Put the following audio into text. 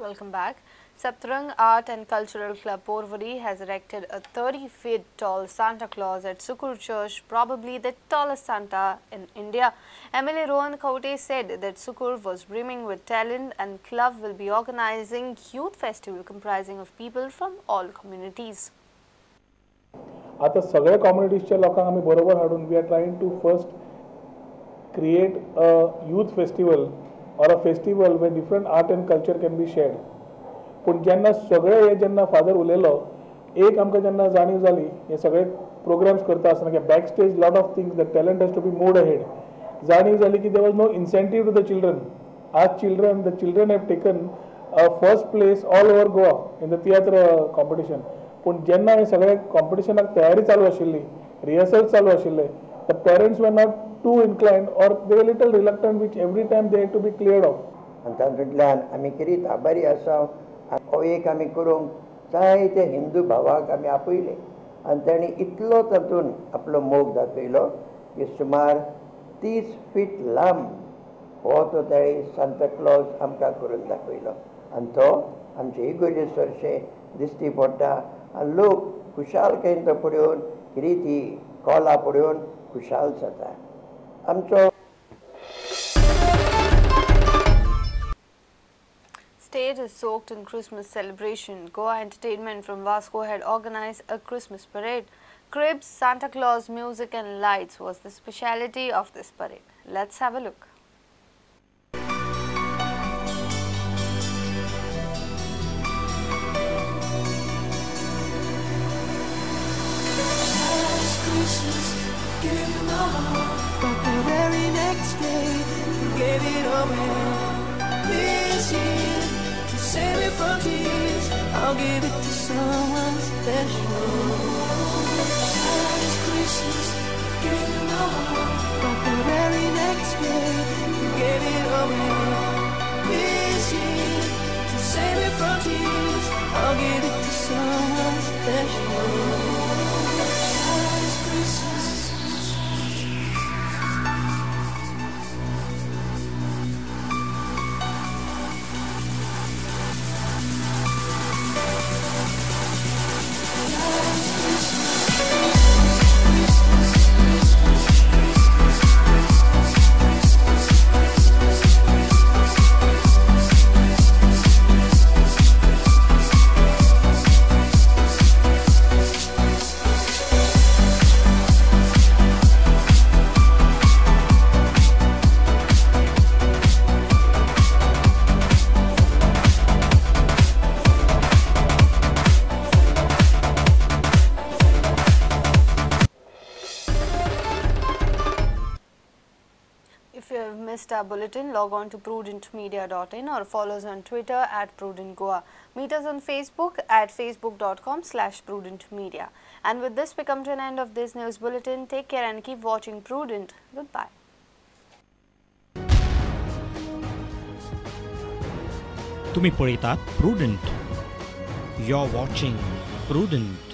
Welcome back. Saptrang Art and Cultural Club Porvorim has erected a 30 feet tall Santa Claus at Sukur Church, probably the tallest Santa in India. MLA Rohan Khaunte said that Sukur was brimming with talent and club will be organizing youth festival comprising of people from all communities. आता सगळ्या कम्युनिटीजच्या लोकांक आमी बरोबर हाडून we are trying to first create a youth festival or a festival where different art and culture can be shared. पूण जेन्ना सगळे हे जेन्ना फादर उलयलो एक आमकां जेन्ना जाणीव जाली हे सगळे प्रोग्राम्स करता आसतना की back stage lot of things the talent has to be moved ahead. जाणीव जाली की there was no incentive to the children. आज children the children have taken first place all over Goa in the tiatr competition. पूण जेन्ना हे सगळे कॉम्पिटिशनाक तयारी चालू आशिल्ली, रिहर्सल चालू आशिल्ले, the parents were not too inclined or they were little reluctant, which every time they had to be cleared off. आनी तातूंतल्यान आमी कितें आभारी आसा. हो एक आमी करूंक जायते हिंदू भावाक आमी आपयले आनी तांणी इतलो तातूंत आपलो मोग दाखयलो की सुमार 30 फीट लांब हो तो ताणें सांता क्लॉज आमकां करून दाखयलो आनी तो आमचे इगर्जे सरशें दिश्टी पडटा आनी लोक खुशालकायेन तो पळोवन कितें ती कोला पळोवन खुशाल जाता. आमचो State is soaked in Christmas celebration. Goa Entertainment from Vasco had organized a Christmas parade. Cribs, Santa Claus, music and lights was the speciality of this parade. Let's have a look. Last Christmas, gave you my heart, but the very next day, you gave it away. This year, to save me from tears, I'll give it to someone special. Last Christmas, gave you my heart, but the very next day, you gave it away. This year, to save me from tears, I'll give it to someone special. Last Christmas. If you have missed our bulletin, log on to prudentmedia.in or follow us on Twitter at prudentgoa. Meet us on Facebook at facebook.com/prudentmedia. And with this, we come to an end of this news bulletin. Take care and keep watching Prudent. Goodbye. तुम्ही पळयतात Prudent. You're watching Prudent.